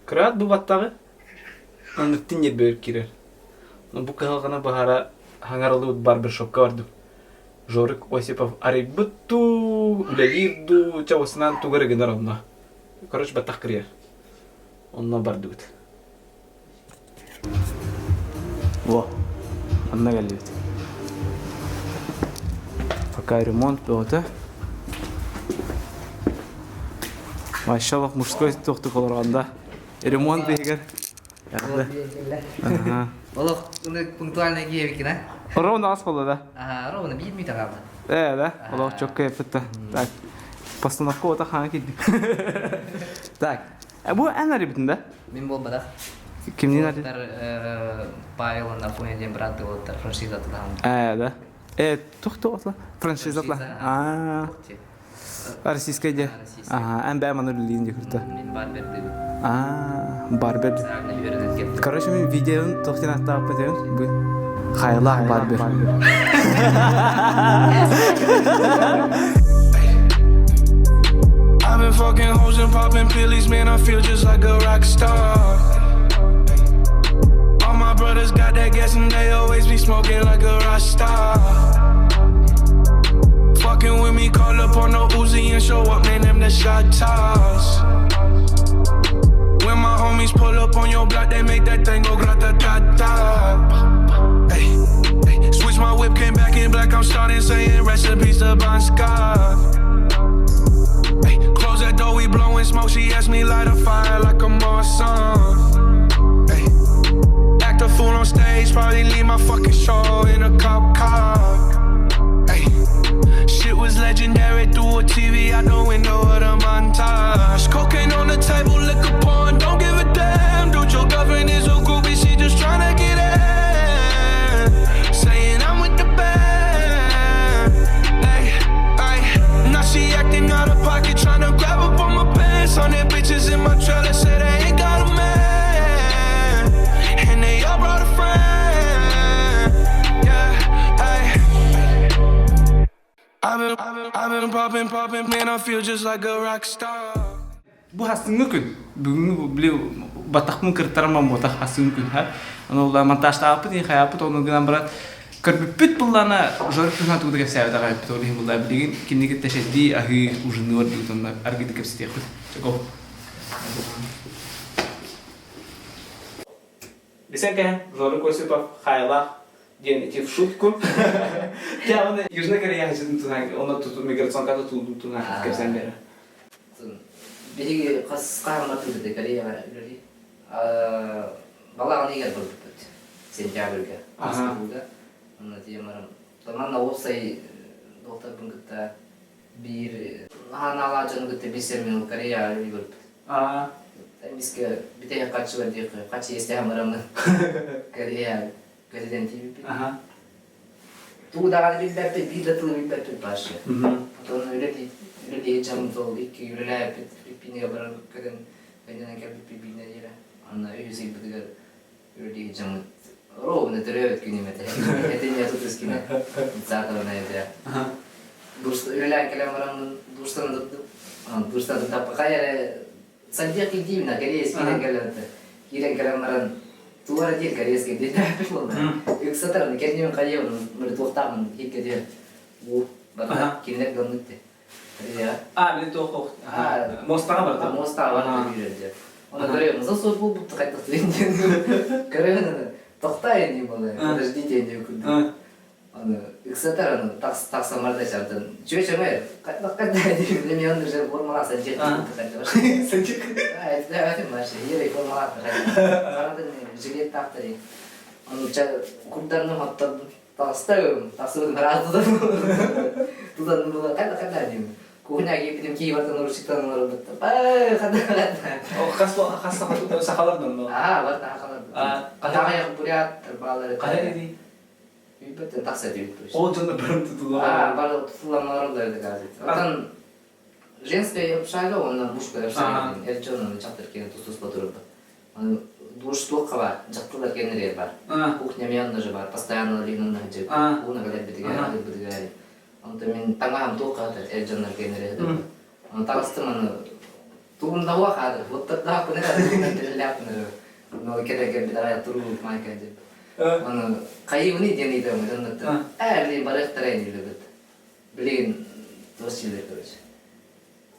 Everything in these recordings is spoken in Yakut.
Кыраат бу баттаҕы Оннуктун ньирбэбит киирэр. Бу кыһалҕаны быһаара хаҥарыллыбыт барбершопка бардым. Жорик Осипов арыйбыт дуу, үлэлиир дуу, чэ уосунан тугу эрэ гынар онно. Короче, баттах кырыйар. Онно бардыбыт. Во, онно кэллибит. Пока ремонт бөҕөтө. Машаллах мужской туохтук олорон да. Ремонт биһигэр. Олох пунктуальный киһи а? Ровно ас болла да? Ага, ровно биир мүтэ хаалла. Э, да? Олох чокка еппит Так, постановка ота хаан кирдик. Так, бу эн арыйбытын да? Мин буолбатах. Кимнин арыйбытын? Павел Афоня диэн брат уолаттар франшиза атылаһан. Э, да? Э, тух тух франшиза атла. Аа. Российскай дьэ. Аха, эн бэйэм аны үлэлиин дии курта. Мин барбердыыбын. Аа, барбер. Короче, мин видеон туох диэн аттааппытын бу Хайлаах барбер. I've been fucking hoes and popping pillies, man, I feel just like a rock star. All my brothers got that gas and they always be smoking like a rock star. Fucking with me, call up on no Uzi and show up, man, them the shot toss. When my homies pull up on your block, they make that thing go grata ta ta. Ay, ay. Switch my whip, came back in black, I'm starting saying recipes to Bon Scott. Ay, close that door, we blowing smoke. She asked me light a fire like a Marsan. Ay, act a fool on stage, probably leave my fucking show in a cop car. Ay, shit was legendary through a TV out the window of the montage. Cocaine on the table, liquor porn, don't give a damn. Dude, your girlfriend is a groupie, she just tryna get in. Saying I'm with the band. Ay, ay. Now she acting out of pocket, tryna grab up on my pants. On that bitches in my trailer, say they ain't got a man. And they all brought a friend. Yeah, ay. I've been, I've been, I've been popping, popping, man, I feel just like a rock star. Бу хасыҥҥы күн. Бүгүҥҥү били баттахпын кыртаран буотах хасыҥҥы күн ха. Ону монтажтаабыппыт иһин хайааппыт ону гынан баран көрбүппүт буллаана Жорик туһунан тугу да кэпсээбит аҕайбыт ол иһин булла билигин кинини кытта шэддии аһыы ужинныыр диэбит онно аргыйды кэпсэтиэхпит. Чего? Бисен Жорик Осипов Хайлах диэн ити в шутку. Дьэ, оны Южный Корея хачытын туһан, оны туту миграционката туһан кэпсээн бэрэ. Биһиги хас хаһан Кореяҕа үлэлии. Балаҕан ыйыгар барбыппыт. Сентябрьга. Москвага. Онно тиийэн баран манна уопсай доктарбын кытта биир ханаалаах дьону кытта билсэммин Кореяҕа үлэлии барбыт. Эмискэ бүтэһик харчыбар диэххэ харчы иэстэһэн бараммын Корея президент тиийбиппит. Тугу даҕаны билбэппит, биир да тылы билбэппит вообще. Потом үлэлии дьон сол икки үлэлээбиппит Филиппинигэ баран көтөн кэннинэн кэлбиппит биир нэдиэлэ. Анна үһүс ыйбытыгар үлэлии дьоммут ровно төрөөбүт күнүм этэ. Этинньэ тутус кине саатабына этэ. Үлэлээн кэлэн бараммын душтан турдум. Душтан турдаппа хайа эрэ сандиах киирдиибин кэриэс киирэн кэлэн киирэн кэлэн баран тугу эрэ диир кэриэс киирдиэхпит буолла. Ыксатар кэннибин хайыабын мөрү туохтаахмын иһиккэ уу барда кинилэр гыммыт де. А, били туох мостаҕа барда. Мостаҕа барда үүрэр Оны көрөм, за сур буолбут хайдах диэн көрөбүн тохтаа ини буолла, подождите ини курдук. Аны ыксатар аны тахсан барда чартан. Чүө-чөҥөр, хайдах хайдах диим, мен онно же формалаах санчек Санчек. Это это вообще, еле формалаах Харадан жилет тахтари. Аны курдарным хаттар таҕыстым, тахсыбытым ыраатыдан. Тутан хайда хайда диим. Кухня кииппитим кии бартан уручуктан олорбут. Ай, хада хада. Хас хас сахалар донно. Аа, бар сахалар. Хадаҕайах буряттар баалар. Хайа диди? Үйбөттөн тахса диэбит. Ол дьоно барын тутулар. Аа, бары тутуланнар доказывает. Оттон женская общага, онно мужская общага эр дьон дьахтар киэн тус-туспа турарбыт. Душ туохха бар, дьахталлар киэннэригэр бар. Кухня мианна же бар, постоянно линанна сылдьыбыт. Ууна кэлэрбитигэр, Тугундаҕуа хаадыр, уоттардаах күнэ тэриллээхпин Но кэлэ кэлбит аҕай туруу майка дип. Аны хайыбыны диэн ыйытаммыт оннуттан. Ээ, билигин барыахтара инилибит. Билигин туос сиилэр короче.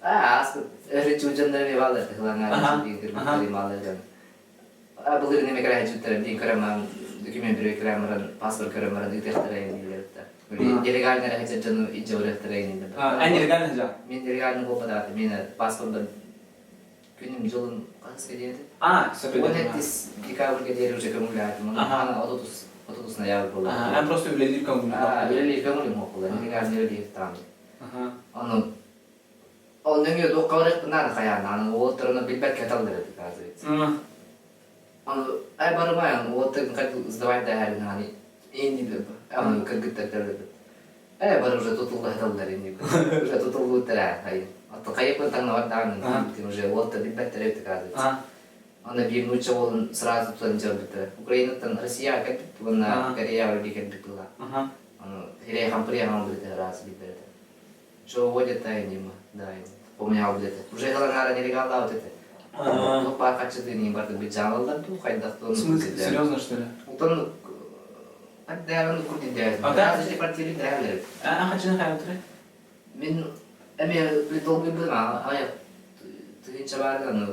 Аа, ааспыт өрүччү дьоннор эмиэ бааллар тыһылаҥаа диэн кыргыттар бааллар дьон. А былырын эме кэрэһэчүттэр диэн көрөмөн документ бирөө көрөн баран паспорт көрөн баран ыытыахтара инилибит. Нелегально эрэ дьону илдьэ барыахтара инилибит. А, нелегально жа? Мен нелегально буолбатаҕа мен паспорт күнүм дьылым хаһыска диэри А, сөп 18 декабрьга диэри уже көҥүллээтим. Аны 30 ноябрь буолла. Эн просто үлэлиир көҥүлүм. Үлэлиир көҥүлүм буолла. Нелегально үлэлиир таам. Ону ол нөҥүө туохха барыахпын наада хайаан аны уолаттар ону билбэккэ аталлар эбит оказывается. Аны ай барымай уолаттарын как сдавать да аны инди аны кыргыттар төлөбүт. Ээ, бары уже тутулла сыталлар инник. Уже тутуллубуттара хайын. Оттон хайыппын таҥнабат даҕаны уже уолта билбэттэр эбит оказывается. Онно биир нуучча уолун сразу тутан дьарбыттара. Украинаттан Россияҕа кэлбит уонна Кореяҕа үлэлии кэлбит быһа. Ону Хирей Хампырия билбит раз билбэт этэ. Что уводят тайнима, да, помнял билет. Уже галанара нелегаллаабыт этэ. Туох баар хаччытыын барды быдьаалаллар дуу, хайдах В смысле, серьезно, что ли? Утан Ардааҕын курдук А депортири дэһэлэр. А хаччыны хайа Мин эмиэ долгуйбутум аҕыйах тыһыынча баар аны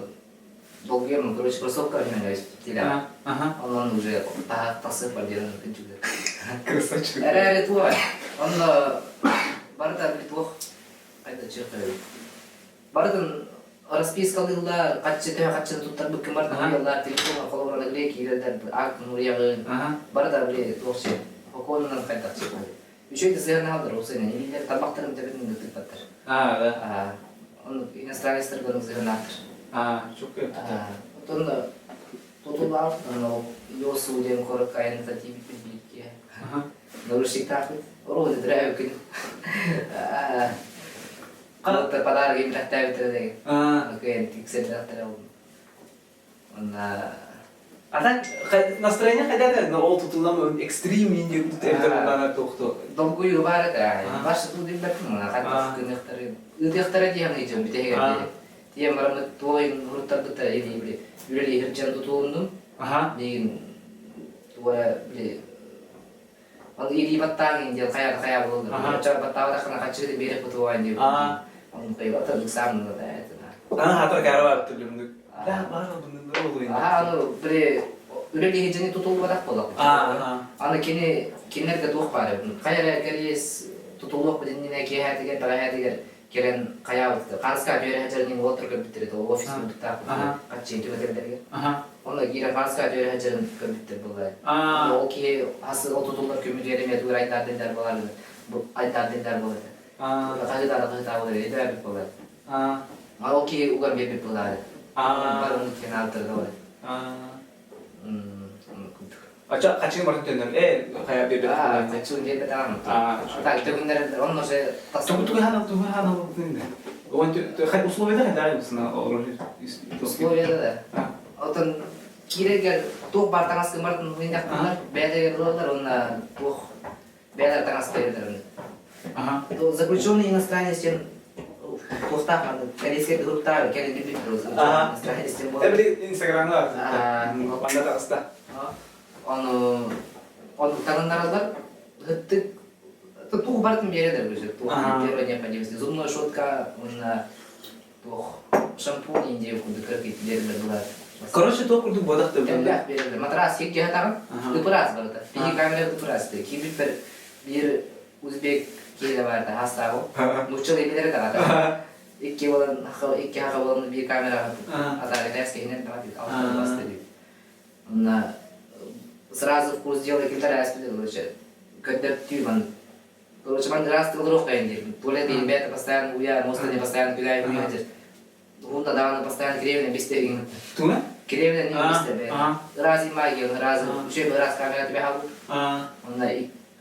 долгуйаммын короче кроссовка мен тилэ. Онон уже тахсып бар диэн кынчыгы. Красавчик. Эрээри туох онно барыта били туох хайда чыхы Барытын распискалыыллар, хаччы төһө хаччыны туттарбыккын барытын суруйаллар, телефоҥҥа холобура грек киирэллэр, акт муруйаҕын, барыта били туох сиэн, хокуонунан хайдах сиэн. Үчүгэй да сыһыаннаһаллар ол сыһыанан, илиилэр тарбахтарын төбөтүн да тыыппаттар. А, да. Оннук иностранецтарга оннук сыһыаннаахтар. А, чук Оттон тутулаах, Йосу диэн куоракка айанната тиийбиппит бииргэ. Нарушиктаахпыт. Оруо дыдыраа күн. Ханна подарок имрэхтээбиттэрэ деген. Кыайан тиксэрдэхтэрэ ол. Онна А так настроение хотят, но ол тутулам экстрим инди эбитер тохто. Долгуйуу баар этэ. Баш туу билбэппин мына хантас кыныахтары ыытыахтара диэн ыйдьым бүтэһигэр диэри. Тиэм бараммыт туойун уруттарбыттара илии били үлэлии сылдьан тутулуннум. Миигин туора били Ол илии баттааҥ диэн хайа хайа буолар. Оччо баттаабатаххына хаччыгы биэрэх бутуоҕа диэн. Оннук ата ыксаан да это. Ана хатар кара бар түлүмдүк. Да бар буннар болуйн. Аа аны бири үлэлиһи дьини тутулбатах болар. Аны кини кинилерге туох баар хайа эрэ кэриэс тутулуох билиннинэ киэһээтигэр бэҕэһээтигэр кэлэн хайаабыт хааска түөрэ сылдьарын уолаттар көрбүттэр этэ офис курдуктаах хаччыын түбэтэллэригэр Онно киирэн хааска түөрэ сылдьарын көрбүттэр буоллар. Ол киһи хас ол тутуллар көмүтүгэр эмиэ тугу айдаардындар буолар бу айдаардындар буолар. Хаһыытаата хаһыытаа буолар өйдөөбүт буолар. Ол киһи уган биэрбит буолаары. Бар оннук киһи наалтырда буолар. Ача хачыгын барытын төннөр. Э, хайа биэрбит. Хачыгын биэрбит аҕам. Так, төгүннэр онно уже Тугу тугу ханал тугу ханал Он условия да Условия да. Отон киирэргэр туох баар таҥаскын барытын мунньахтанар, бэйэлэригэр ылаллар уонна туох бэйэлэр таҥас бэйэлэрин. Заключенный иностранец диэн туохтаах корейскай групптаах кэлин билбит иностранец диэн буолар. Инстаграмҥа манна таҕыста. Ону ону таҥыннараллар ыттык туох барытын биэрэлэр уже туох первая необходимость зубная щетка уонна туох шампунь индия курдук биэрэлэр булар. Короче, туох курдук бодах Элбэх биэрэлэр. Матрас сиргэ хатаҕын ыпыраас барыта. Биһиги камера ыпыраас киирбиппэр биир узбек киһи баар да хастааҕы нууччалыы билэрэ даҕата икки буолан икки хаха буолан биир камераҕа атаарытаас киһинэн даҕа алтан баста диир. Онно сразу в курс дела киллэр короче, көрдөртүү ман короче ман ыраас тыллар кайын диир. Туалет ребята постоянно уя, может они постоянно гуляют, уя диир. Уунда даҕаны постоянно кириэбинэ бисте игин. Туна? Кириэбинэ не бисте бэ. Ыраас магия, ыраас үчүгэй ыраас камера тебе халбыт. Онно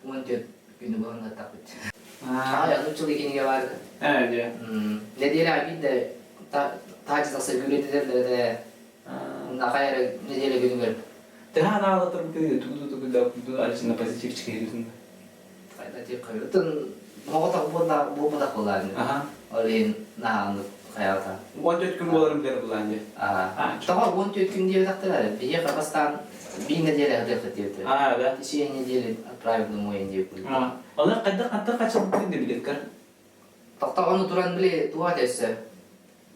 14 күнү буолан таппыт. Аа, нуччалыы кинигэ баар. Ээ, дьэ. Нэдиэлэ биирдэ таачы тахса күлүтүдэр Хайа эрэ нэдиэлэ күнүгэр Төһө анаалатар тугу тугу да алиса на позитивчик иһирин. Хайда диэххэ отон моҕотох буолбатах буолааны. Ол иһин наһаа оннук Хайаата. 14 күн буоларын билэр булаан дии. Тоҕо 14 күн диэбэтэхтэр биһиэхэ бастаан биир нэдиэлэ ыһыахха диэбиттэр. А, да. В течение недели отправим домой диэбит. Оны хайдах хантан хачылбытын да билеткар? Тохтоҕону туран били туох өссө.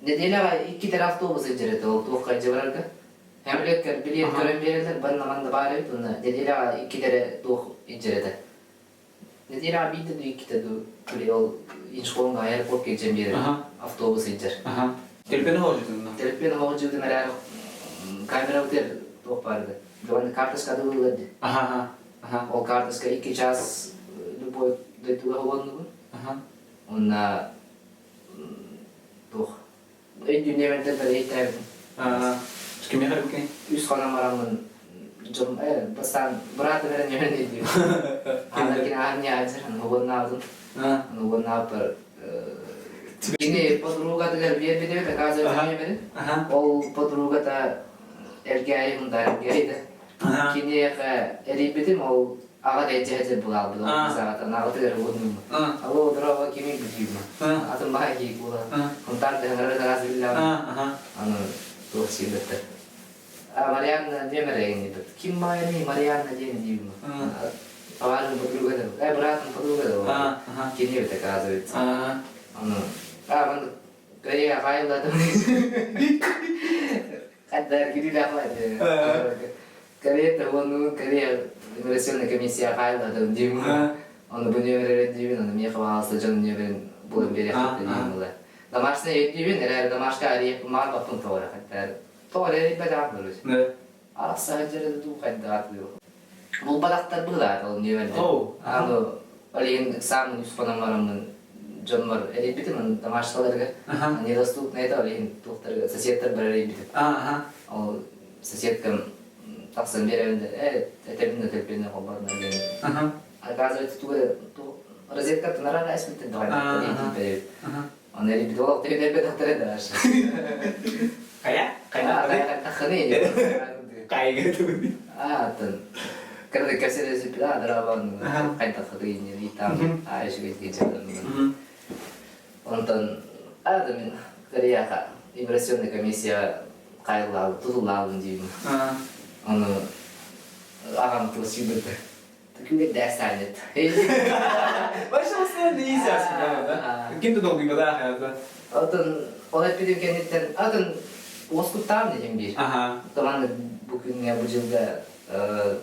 Нэдиэлэҕэ икки тэр автобус илдьэр этэ ол туохха илдьэ барарга. Хэмилиэккэр билиэт көрөн биэрэллэр, банна манна баар эбит уонна нэдиэлэҕэ икки тэрэ туох илдьэр этэ. Нэдиэлэҕэ биирдэ дуу иккитэ дуу били ол Инчхоҥҥа аэропортка илдьэн биэрэр автобус илдьэр. Телефон оһоҕдьутунна. Телефон оһоҕдьутун эрээри камерабытыгар туох баар да. Дьон карточка ылыллар дии. Ол карточка икки час любой дойдуга холоннубун. Уонна туох өйдүүнүөмэрдэр бары иһиттээбитим. Кимиэхэ эбиккиний? Үс хонон бараммын дьон бастаан быраатым эрэ ньөһөн өйдүүм. Аана кини аан ньаадьыр, угуннаабытым. Угуннаабыппар кини подругатыгар биэрбит эбит, оказывается, ньүөмэрин. Ол подругата Эргээйи мундар Эргээйи да. Киниэхэ эрийбитим, ол аҕа дэйдьэһэ булаалбыт саҕатан аҕатыгар угуннум. Алло, здорово, кимий бүтүүм. Атын баһа кии була. Хунтаар дэһэҥэрэ тараас биллэҕин. Аны туох сиэбэттэр. А Марианна нүөмэр эҥин Ким Майами Марианна диэн диибин. Табаарым подруга да. Э, братым подруга да. Кини эбит оказывается. Аны а ман Корея хаайылладым. Хаддар кирилээх Корея уоннуун Корея миграционная комиссия хаайылладым диим. Ону бу нүөмэр диибин, ону миэхэ баҕалса дьон нүөмэрин булан биэриэххит диим була. Домашний өйдүүбүн, эрээри домашка арыйыппын маар баппын тоҕо хаттар. Тоҕо эрэ бэдээх бөрүс. Арахса сылдьар дуу хайдаат дуу. Булбатахтар быһылаат ол нүөмэрдэр. Аны ол иһин саамын үс хонон бараммын дьонмор эрийбитим домашкаларыгар недоступно это ол иһин туохтарыгар соседтарбар эрийбитим. Ол соседкам тахсан биэрэбин да э этэбин да төлпүөннэ холбоотунар диэн. Оказывается, ту розеткаттан араа эспиттен даҕай Аны эрийбит олох тиһинэрбэтэхтэрэ да Хайа? Хайа? Тахханы Кайга тугун. Аатын. Когда кэсэрэ да драбан хайдаххыты инни там аайшыга тиечен. Онтон аада мин Кореяха иммиграционная комиссия кайыллаабы тутуллаабын диибин. Ону аҕам тыл сүүбүтэ. Күнү дэсанет. Вообще постоянно да? Ким да долгуйбатах это. Атын ол эппитим кэнниттэн атын уоскуттаам дедим биир. Ага. Таман бу күҥҥэ бу дьылга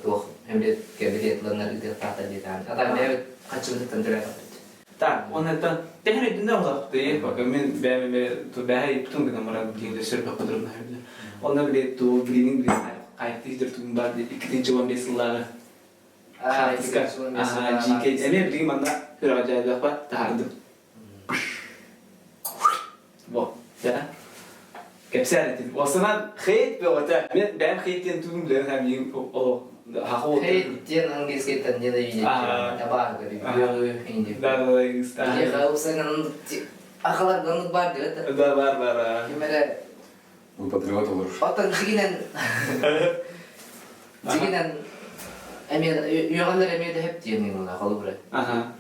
туох эмлетке билет ыланнар ыытыахтаахтар диэтаан. Ата бэйэбит хаччыбытыттан төлөөтөхпүт. Так, он это тэһэр өйдүнэ улахты, пока мен бэйэм бэйэ иппитин гынан баран билигин сөрбөх көтөрүм наһырды. Онно билет туу билигин билин кайтты хитер тугун бар 2015 сыллааҕы хаартыска. Аха, GK эмиэ билигин манна үрэҕэ таһаардым. Во, да. Кэпсээн этим. Осынан хейт бөҕөтө. Мен бэйэм хейт диэн тугун билэн хам о Хейт диэн английскайтан ненавидеть табаах көрүү. Да, да, да. Ахалар оннук бар диэт. Да, бар, бар. Ким эрэ Бу патриот олорор. Оттон дьигинэн дьигинэн эмиэ үөҕэллэр эмиэ да хөп диэн муна холобура. Аха.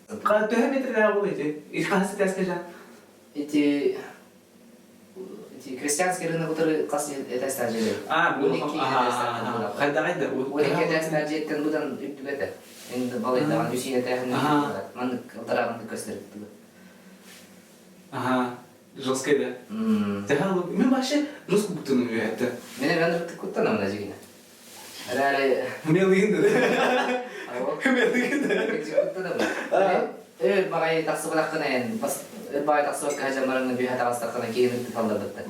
Төһө метрдээх ол ити? Хас этээскэ жа? Ити ити крестьянский рынок утары хас этээстээх дьиэлэр? А, бу хайдаҕай да? 12 этээстээх дьиэттэн быдан үрдүк этэ. Енді балайдаҕан үс этээһин маннык ылтараҕын көстөр. Ага. Жесткий, да? Төһө мен вообще жестко куттанам это. Мен мен куттанам да жигине. Эрээри Мелыгын да. Мелыгын да. Куттанам. Өр багай тахсыбатаххына эн бас өр багай тахсыбакка хажамарыңны бүйэ таҕыстаххына киһини туталларбыттар.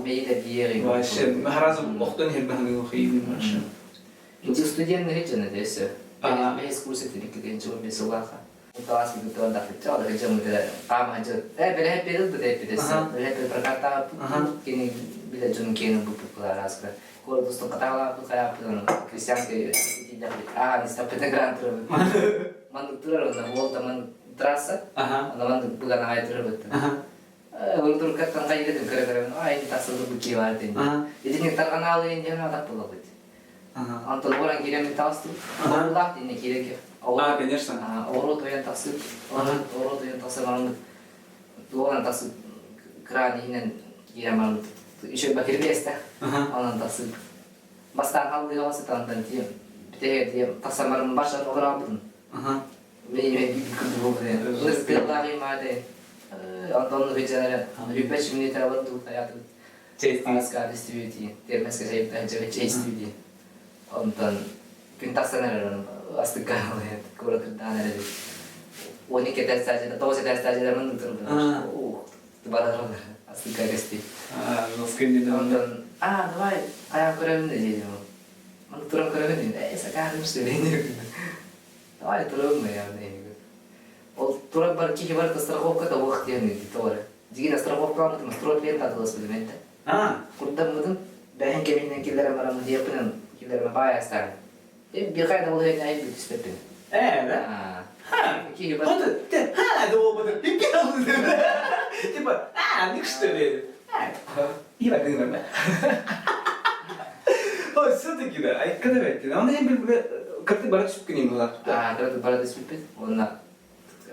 Бэйи диэри. Вообще, сразу охтон хербаханы хыйын вообще. Инти студент нехичен это все. Бэйс курсы тирикки чугун бесулаха. Класс бутон дахычча дьоммутугар хаама э бэлэһэ перил да эппитессе бэлэһэ прокаттаабыт кини билэ дьон киэнин буппут араска куордустун катаалааппыт хайааппытын крестьянскай аа истаппыта грант турабыт маннык турар онно уол таман трасса онно маннык быган аҕай турабыт Урдуркаттан хайдытын көрө-көрөбүн ай тахсылы бу киевар дин итини тарҕанаалыйын диэн атах булабыт Антон оран киирэн таҕыстым. Оҕуруулаах диэнне киирэргэ. А, конечно. Оҕуруот ойон тахсып, оҕуруот ойон тахса бараммыт. Туолан тахсып. кран иһинэн киирэн баран еще бакирбиэстэ. Онон тахсыы. Бастаан халлыыга сытан тиийэн бүтэһигэр тиийэн тахсан баран башан олорообутум. Мен курдук буолбут. Тыаллаах маады. Онтон хыдьанара үппэч минутера бар туутаятын. Аска дистрибьюти, термеска жайыпта жабы чейстиби. Онтон күн тахсан эрэр астыкка куоратырдаан эрэр. 12 этээс стадияда, 9 этээс стадияда мын турдум. Бараралар астыкка кести. Онтон а давай аяқ көрөбүн дедим. Маны туран көрөбүн э сакаарым сөйлейин. Давай турабын я Ол туран бар киһи барыта страховката уох диэн тоҕо Дигин страховкаламмытым стройклиент атыласпытым этэ. Курдаммытым бэһин кэминэн киллэрэн бараммыт диэппинэн киллэрэн баай астаан. Бихай да ол айын бүтүспэппин. Ээ, да? Киһи бар. Вот ты, ха, да опыт. Типа, а, ник что ли? И бардын Ой, все-таки да, айккада бетти. Оны hem bir кырты бара түсіп күнейм олар. А, кырты бара түсіп Онна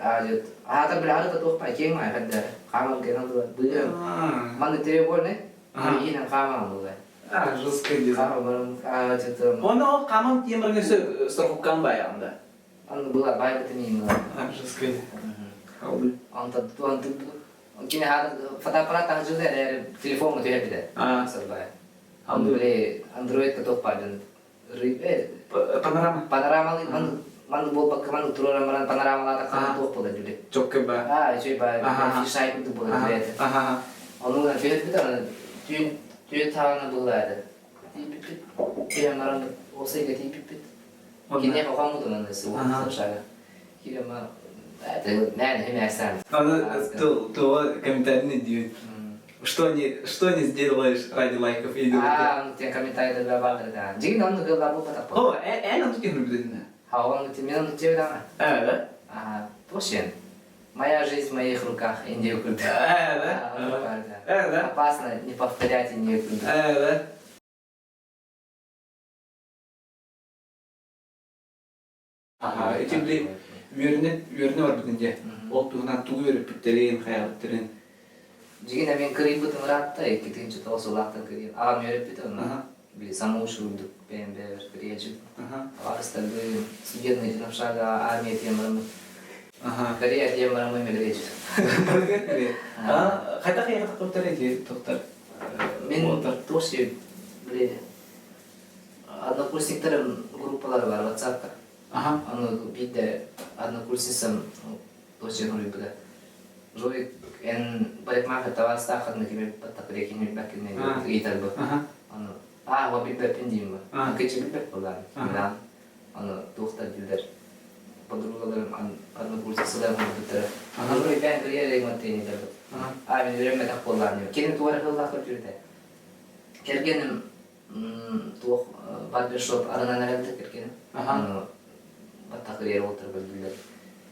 аата бile арыта туохпа киэҥ маай хаддара хааман кэнэн тула быыһан манна треугольный иһинэн хааман була А, жестко дизайн. хааман а что-то Оны ол каман теміргесі страховкан баяғында. Аны была байбытын иим А, жестко. Онтон кини фотоаппарат тахжылда эрэ телефон түһэрбитэ. А. Сарбай. Андроид Android тохпадын. Панорама. Панорамалы ман ман буолбакка ман туруоран баран панорамалаата хаан туох буолар дьүлэ. Чокка ба. Аа, үчүгэй ба Аха. фишай курдук буолар бэйэтэ. Аха. Ону түһэрбит аны түүн түүн таҕана буллаады. Тиийбиппит. Түүн баран осайга тиийбиппит. Киниэхэ хоммутун аны Аха. шага. Кирема мэн хэмээсään. Аны то комментарий не Что не, что не сделаешь ради лайков или Аа, тен комментарийда баалар да. Жигин онну кыллар буолбатах буолла. О, эн онту кихин билдин. Хаон мен онну тиэбит Э, да? Аа, туошен. Моя жизнь в моих руках, Индия курдук. Э, да? Э, да? Опасно не повторять Индию курдук. Э, да? Аха, эти били үөрүнэ үөрүнэ барбытын дьэ. Ол туһунан тугу үөрэппиттерин, хайаабыттарын. Дьигин мен кырыйбытым ыраатта, иккитинчи тоҕус улааттан кырыйан. Аҕам үөрэппит онно. Аха. Били самоучка курдук бэйэм бэйэбэр кырыйаччы. Аха. Арыстарды студентный шага армия диэн бараммыт. Аха. Корея диэн бараммыт мегречи. А, хайдах хайдах эти тоқтар? Мен туох били однокурсниктарым группалары бар WhatsApp'та. Аха. Аны биирдэ однокурсницам туох хоруйбута. Жорик эн парикмахер табаастааххытына кими баттакырия кини А. ыйытар бу. Аха. Аны аа ва билбэппин диим бу. А. Кече билбэп буоллаан. А. Милан. Аны туохтар дииллэр. Подругаларым однокурсницаларым хоруйбуттара. Аха. Жорик бэйэн кырия регматтыын ыйытар бу. Аха. Аа мин үөрэммэтэх буоллаан диим. Кини туора кыллаах көрдүрүтэ. Кэргэним туох барбершоп арынан эрэлдэ кэргэним. Аха. Аны баттакырия уолтар көрдүлэр.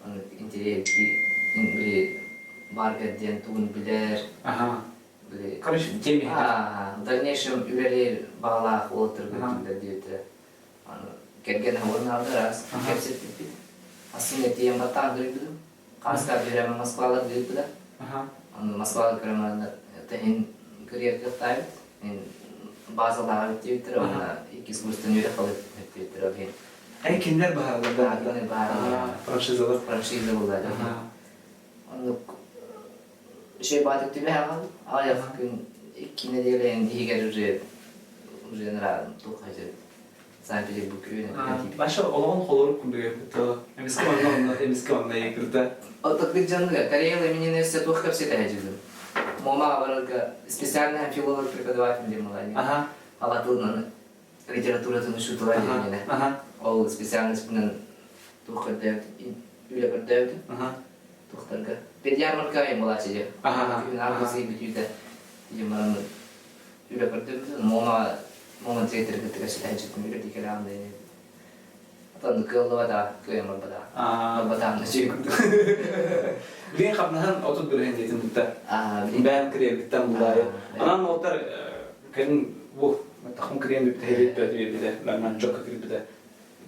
Аны интерьер били барбер диэн тугун билэр. Аха. Били Короче, теме. А, в дальнейшем үлэлиир баҕалаах уолаттар көрдүлэр диэбиттэрэ. Аны кэргэним уоннаалдар аас Аха. кэпсэппиппит. Асын тиийэн баттаан көрбүтүм. Хааска бирэм Москвалар диэбитэ. Аха. Аны Москвага көрөмөннөр тэһин кырыйар кыахтаабыт. Мен базалааҕа диэбиттэрэ уонна иккис курстан үөрэх алып диэбиттэрэ ол иһин Эй, кинилэр баһаалар да. Кинилэр баһаалар. Франшизалар. Франшиза буолла. Аха. Оннук үчүгэй баатык түбэһэ аҕал. Аҕыйах күн икки нэдиэлэйин иһигэр уже уже нара туох хайдыр Санкт-Петербург үөнэ Баша олоҕун холорук курдук эппит. Эмиске онно онно эмиске онно кырда. Отакдык дьоннуга Карела минен өссө туох кэпсэтэ дьүлүм. Мома барарга специальная филолог преподаватель диэн буолла. Аха. Алатылынан литературатын учуутала диэн Аха. Ол специальностьпынан туох көрдөөбүт, үлэ көрдөөбүтүм Аха. туохтарга. Педярмарка айым буолааччы дьэ. Аха. Күн август ый бүтүүтэ диэн баран үлэ көрдөөбүтүм. Мома Мома театрга кэпсэтээччитин үлэ дикэлээн диэн. Отон кыаллыбата, кыайан барбата. Аа. Барбатаам да чүй курдук. Билин хапнахан отут бирһен дейтин бутта. Аа, билин. Бэм кириэбиттэн булаайы. Анан олтар кэлин бу тахым кириэн бүптэ хебит бөтү биэрбитэ. Нормально жокка кирбитэ.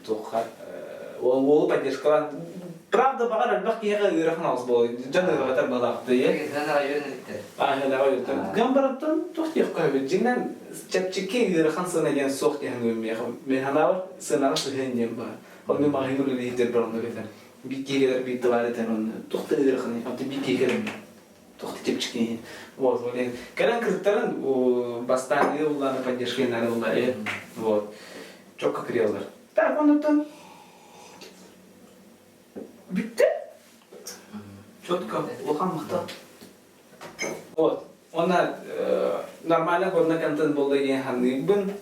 Туохха ол уолу поддержкалаан. Правда, баҕар элбэх киһиэхэ ыарахан аҕыс буолуо. Дьон ыарахатар балаахтыы. Ыарахан үөрэнэликтэр. Ааһынаҕа үөрэтэр. Ган барыттан туох диэххэ сөбүй? Дьиҥинэн чэпчэки ыарахан сыана диэн суох диэн саныыбын миэхэ. Мин санаабар сыанаҕа сыһыан диэн баар. Онно маҕаһыыҥҥа үлэлиир бар оннук этэр. Биир киһи кэлэр биир товар этэр онно туох да ыараханый? Онто биир киһи кэлэр туох да чэпчэки иһин. Вот, блин. Кэлэн кырыттарын бастаан ыллааны поддержка ылла Вот. Чокко кырыаллар. Так, оннуттан Бүттэ. Четко, улахан махтал. Вот. Уонна нормально годно контент буолла диэн саныыбын.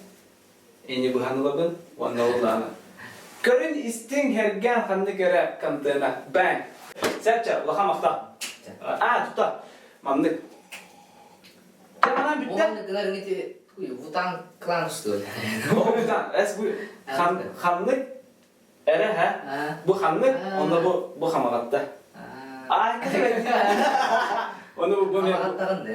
Эни быһан ылабын. Уонна улаана. Көрүн истиҥ хэргээн ханнык эрэ контена. Бang! Сэрчэ, улахан махтал. А, тута. Маннык. Дьэ, манан бүттэ. Уонна гынар ити Вутан клан что ли? Вутан, эс бу ханнык Эрэ һэ? Бу ханнык? Онно бу бу хамаҕатта. Аа, Ону бу мен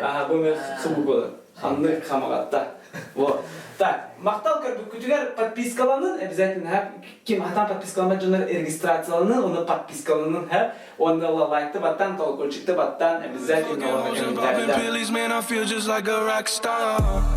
Аха, бу мен хыбы Ханнык хамаҕатта. Вот. Так, махтал көрбүккүтүгэр подпискаланын обязательно һэ. Ким хатан подпискаламмат дьоннор регистрацияланын, оны подпискаланын һэ. Онно лайкты баттан, колокольчикты баттан, обязательно оны комментарийда. Man, I feel just like a rock star.